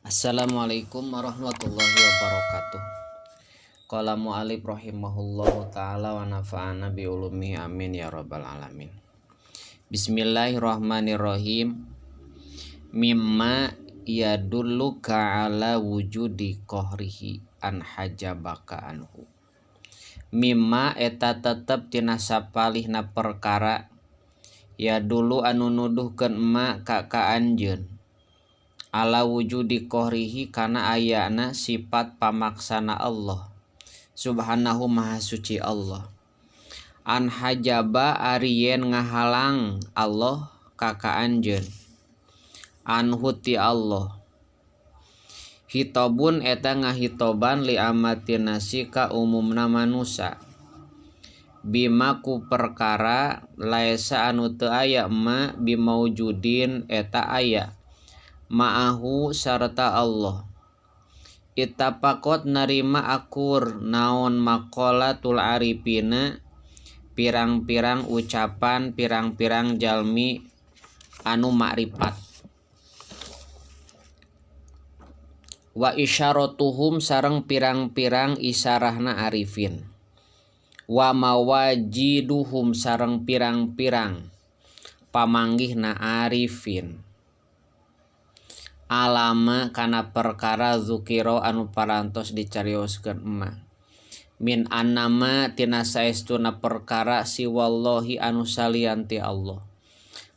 Assalamualaikum warahmatullahi wabarakatuh. Qala mu'allif rahimahullahu ta'ala wa nafa'ana bi ulumihi amin ya rabbal alamin. Bismillahirrahmanirrahim. Mimma yadulluka ala wujudi qahrihi an hajabaka anhu. Mimma eta tetep tina sapalihna perkara ya dulu anu nuduhkeun ma ka ka anjeun ala wujudi qahrihi kana ayana sifat pamaksana Allah subhanahu maha suci Allah an hajaba ari yen ngahalang Allah ka ka anjeun anhu ti Allah hitobun eta ngahitoban li amatin nasi ka umumna manusa bima ku perkara laesa anu teu aya ma bimaujudin eta aya ma'ahu sarta Allah ittafaqat narima akur naon maqalatul arifina pirang-pirang ucapan pirang-pirang jalmi anu makrifat wa isyaratuhum sareng pirang-pirang isyarahna arifin wa mawajiduhum sareng pirang-pirang pamanggihna arifin alama kana perkara zukiro anu parantos dicarioskeun emma min annama tina saestuna perkara siwallahi anu salian ti Allah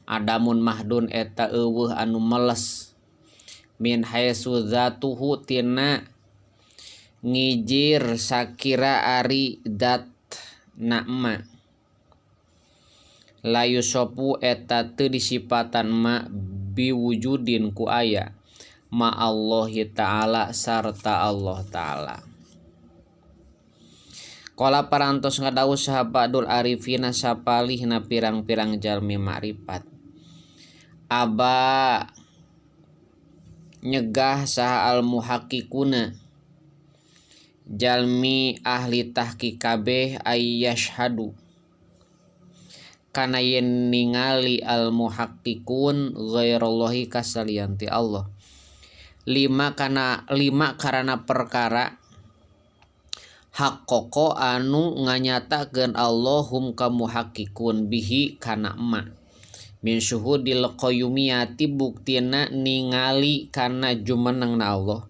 adamun mahdun eta eueuh anu meles min haitsu zatuhu tina ngijir sakira ari zat na emma la yusofu eta teu disipatan ma biwujudin ku aya ma Allahi ta'ala sarta Allah ta'ala. Qala parantos ngadawuh saha ba'dul arifina sapalihna pirang-pirang jalmi makrifat aba nyegah saha al muhaqqiquna jalmi ahli tahqiq kabeh ayyashhadu kana yen ningali al muhaqqiqun ghairallahi kasalian ti Allah lima kana lima karana perkara haqqaqa anu nganyatakeun Allahum ka muhaqqiqun bihi kana ma min syuhudil qayyumiyati buktina ningali kana jumenengna Allah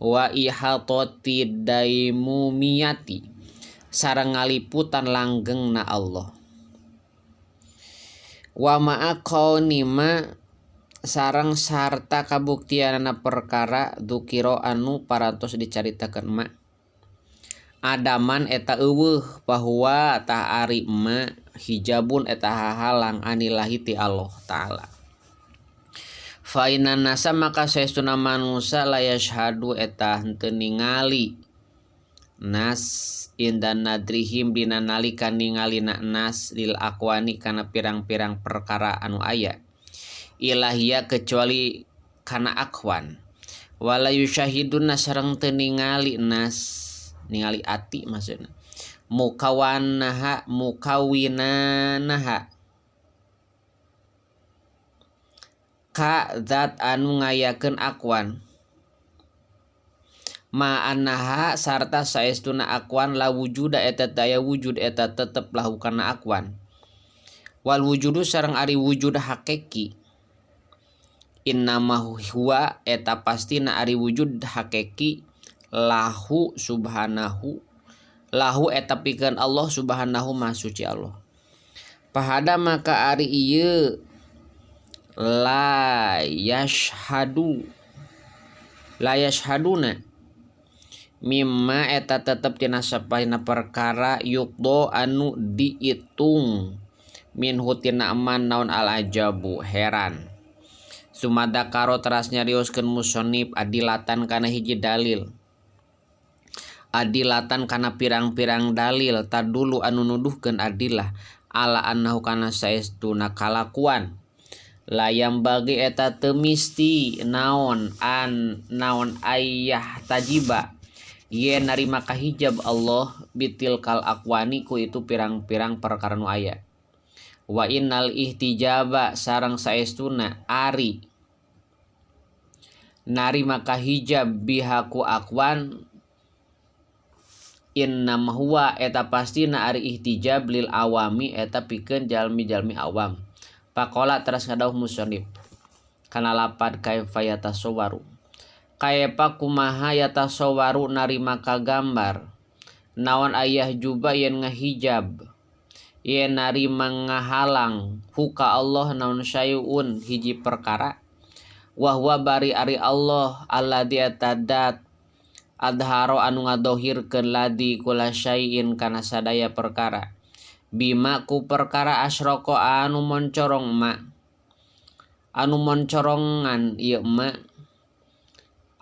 wa ihatati daimumiyati sareng ngaliputan langgengna Allah wa ma'a qaunima sareng sarta kabuktianana perkara dzukira anu parantos dicaritakeun ma adaman eta eueuh bahwa tah ari ma hijabun eta hahalang anillahi ti Allah ta'ala fa inna nasa maka saestuna manusa la yashhadu eta henteu ningali nas inda nadrihim dina nalika ningalina nas lil aqwani kana pirang-pirang perkara anu aya ilahia kecuali kana akwan wala yusyahidun sareng teu ningali nas ningali ati maksudna mukawanaha mukawinanaha ka zat anu ngayakeun akwan ma annaha sarta saestuna akwan la wujuda eta daya wujud eta tetep lahu kana akwan wal wujudu sareng ari wujud hakiki innama huwa eta pastina ari wujud hakiki lahu subhanahu lahu eta pikeun Allah subhanahu maha suci Allah pahada maka ari ieu la yashhadu la yashhaduna mimma eta tetep tina sapalihna perkara yuqdo anu diitung minhu tina eman naon al ajabu heran sumada karo teras nyarioskeun musonib adilatan kana hiji dalil adilatan kana pirang-pirang dalil tadulu anu nuduhkeun adilah ala annahu kana saestuna kalakuan layam bagi eta teu misti naon an naon ayah tajiba yen narima kahijab Allah bitilkal aqwani ku itu pirang-pirang perkara nu aya wa innal ihtijaba sareng saestuna ari Narima kahijab biha ku akwan innama huwa eta pastina ari ihtijab lil awami eta pikeun jalmi-jalmi awam. Pakola teras ngadawuh musannif kana lapad kaifa yatasawwaru kaifa kumaha yatasawwaru narima kagambar naon ayah juba yen ngahijab yen narima ngahalang huka Allah naon syai'un hiji perkara wa huwa bari ari Allah alladzi atadat adharo anu ngadohirkeun ladi kula syai'in kana sadaya perkara bima ku perkara asyraka anu moncorong ma anu moncorongan ieu ma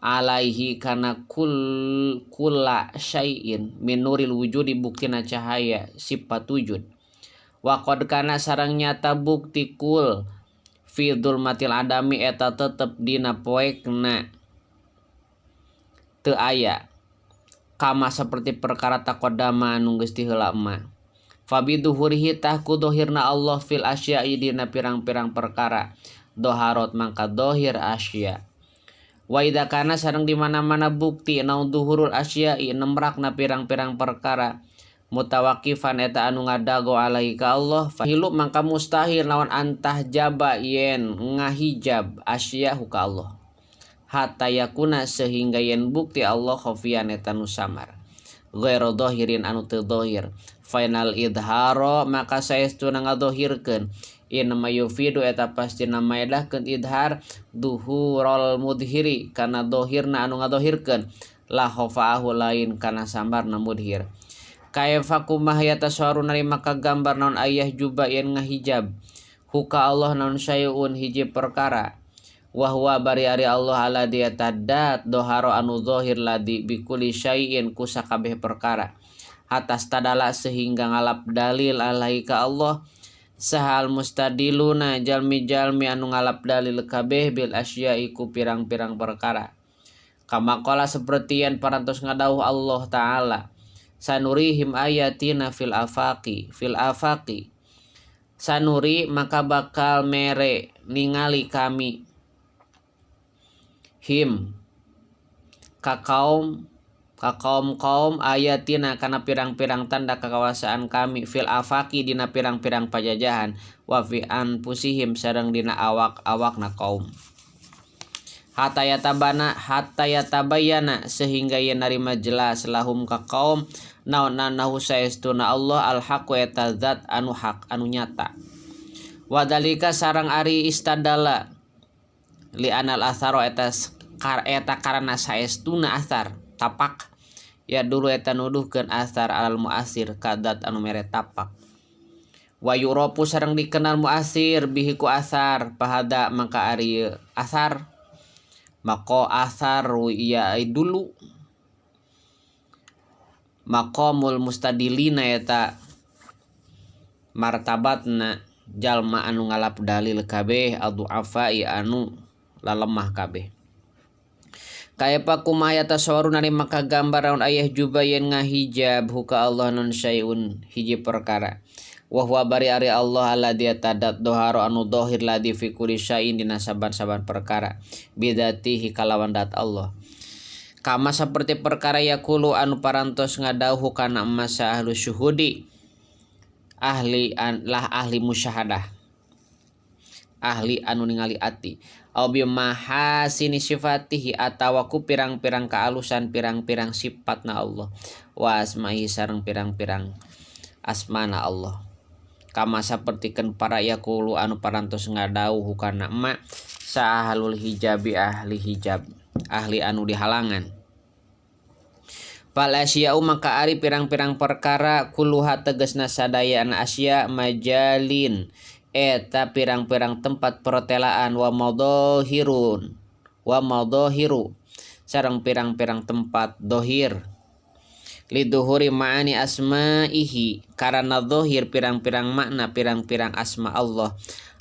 alaihi kana kula syai'in min nuril wujudi buktina cahaya sifat wujud wa qad kana sareng nyata bukti kul fi dzulmatil adami eta tetep dina poekna teu aya kama seperti perkara taqaddama anu geus tiheula ma fabiduhurihi tah ku dohirna Allah fil asya'i dina pirang-pirang perkara doharot mangka dohir asya wa idza kana sareng di mana-mana bukti naon duhurul asya'i nemrakna pirang-pirang perkara mutawakifan eta anu ngadago alaihi ka Allah fahilu mangka mustahil naon antah jaba yen ngahijab asyahu ka Allah hatta yakuna sehingga yen bukti Allah khafiyan eta nu samar ghairu dhahirin anu teu dhahir final idharo maka saestuna ngadohirkeun inna yufidu eta pastina maedahkeun idhar duhurul mudhiri kana dohirna anu ngadohirkeun la khafaahu lain kana sambarna mudhir. Kaifa kumaha yatasawwaru narima kagambar naon ayah juba yen ngahijab huka Allah naon syai'un hiji perkara wa huwa bari ari Allah alladzi taddat doharo anu zahir ladi bikuli syai'in ku sakabeh perkara atas tadala sehingga ngalap dalil alaihi ka Allah sahal mustadiluna jalmi-jalmi anu ngalap dalil kabeh bil asya'i ku pirang-pirang perkara kama qala seperti yen parantos ngadawuh Allah Ta'ala sanurihim ayatina fil afaqi fil afaqi sanuri maka bakal mere ningali kami him ka kaum kaum ayatina kana pirang-pirang tanda kekawasaan kami fil afaqi dina pirang-pirang pajajahan wa fi anfusihim sareng dina awak-awakna kaum hatta yatabana hatta yatabayyana sehingga yen narima jelas lahum ka kaum naon nahu saestuna Allah al haqqu eta zat anu hak anu nyata wadalika sareng ari istadala li anal atharo eta eta karana saestuna athar tapak ya dulu eta nuduhkeun athar alal muasir ka zat anu mere tapak wa yurafu sareng dikenal muasir bihi ku athar pahada maka ari athar maka athar ya dulu maqamul mustadilina eta martabatna jalma anu ngalap dalil kabeh addu'afai anu lalemah kabeh. Kaifa kumaha yatasawwaru narima kagambar naon ayah juba yen ngahijab huka Allah non syai'un hiji perkara wa huwa bari ari Allah alladzi tadat doharo anu dohir ladzi fi kulli syai'in dina saban-saban perkara bidzatihi kalawan dat Allah kama seperti perkara yaqulu anu parantos ngadawuh kana masa ahlu syuhudi ahli an, lah ahli musyahadah ahli anu ningali ati au bi mahasini sifatihi atawa ku pirang-pirang kaalusan pirang-pirang sifatna Allah wa asma'ihi sareng pirang-pirang asmana Allah kama sapertikeun para yaqulu anu parantos ngadawuh kana ma sahalul hijabi ahli hijab ahli anu dihalangan. Fal asya'u maka ari pirang-pirang perkara kulluha tegasna sadayana asya majalin eta pirang-pirang tempat pertelaan wa madhahirun wa madhahiru sareng pirang-pirang tempat dohir liduhuri ma'ani asma'ihi karana dohir pirang-pirang makna pirang-pirang asma Allah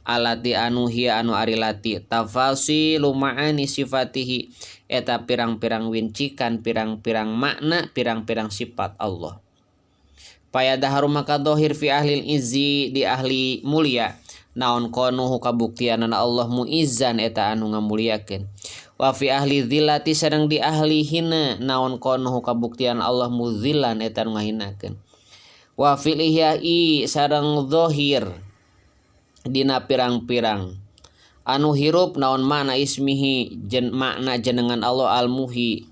alati anu hiya anu ari lati tafasilu ma'ani sifatihi eta pirang-pirang wincikan pirang-pirang makna pirang-pirang sifat Allah. Payadaharu maka dohir fi ahlil izzi di ahli mulia Naon kaunuhu kabuktianana Allah mu'izzan eta anu ngamuliakeun. Wa fi ahli dzillati sareng di ahli hina naon kaunuhu kabuktian Allah mudzillan eta anu ngahinakeun. Wa fil ihya'i sareng zahir dina pirang-pirang anu hirup naon makna ismihi makna jenengan Allah al-muhyi,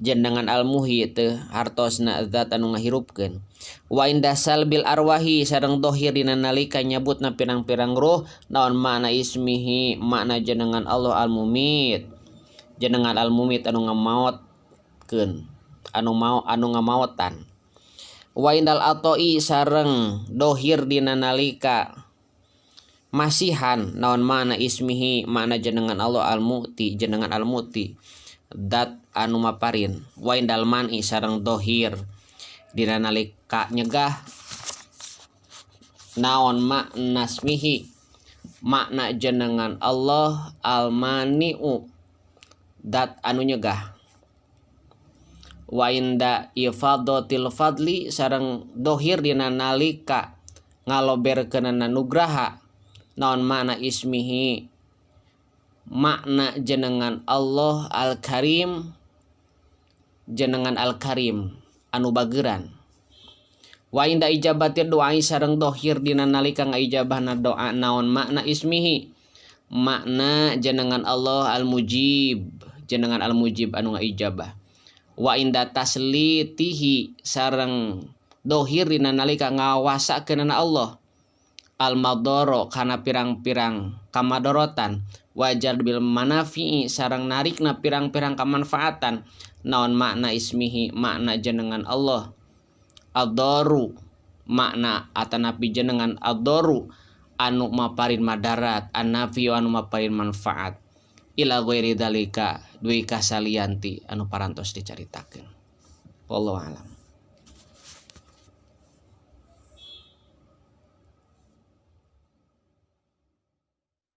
jenengan al-muhyi teh hartosna zat anu ngahirupkeun. Wa inda salbil arwahi sareng dohir dina nalika nyabutna pirang-pirang ruh naon makna ismihi makna jenengan Allah al-mumit, jenengan al-mumit anu ngamaotkeun, anu mau anu ngamaotan. Wa indal atoi sareng dohir dina nalika masihan naon makna ismihi makna jenengan Allah al-mu'ti, jenengan al-mu'ti dat anu maparin. Wa indal man'i sareng dohir dina nalika nyegah naon makna ismihi makna jenengan Allah al-mani'u dat anu nyegah. Wa inda ifadatil fadli sareng dohir dina nalika ngaloberkeunana nugraha naon makna ismihi makna jenengan Allah al-Karim, jenengan al-Karim anu bageran. Wa inda ijabatir doa sareng dohir dina nalika ngaijabahna doa naon makna ismihi makna jenengan Allah al-Mujib, jenengan al-Mujib anu ngaijabah. Wa inda taslitihi sareng dohir dina nalika ngawasakeunana Allah al-madoro kana pirang-pirang kamadorotan. Wajar bil manafi'i sareng narikna pirang-pirang kamanfaatan naon makna ismihi makna jenengan Allah ad-daru makna atanapi jenengan ad-daru anu maparin madarat, an-nafi'u anu maparin manfaat. Ila ghairi dzalika duwi kasalianti anu parantos dicaritakeun. Wallahu a'lam.